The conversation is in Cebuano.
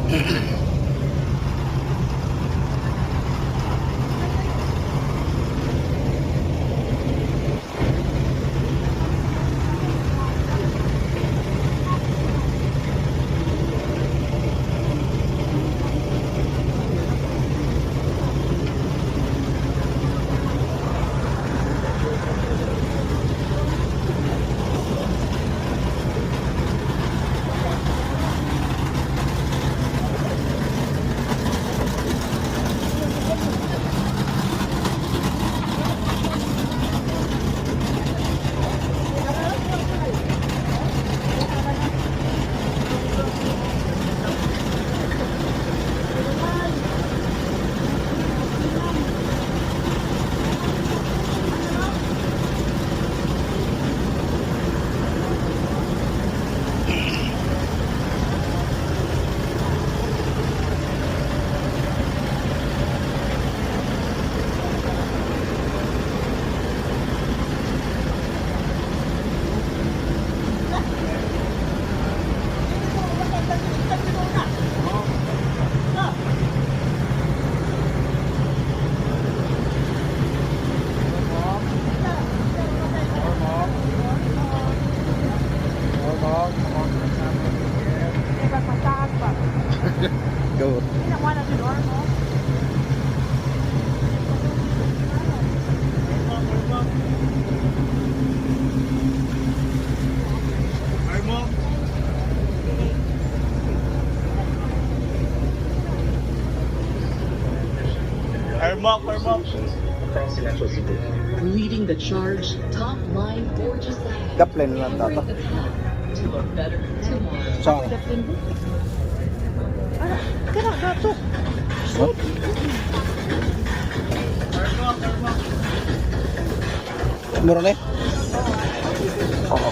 Go. Armok, Armok. Across the metro city. Leading the charge, Top Line forges ahead. Daplin lang Powering tata. the path to a better tomorrow. Saan? Kana gato. What? Meron eh? Oo.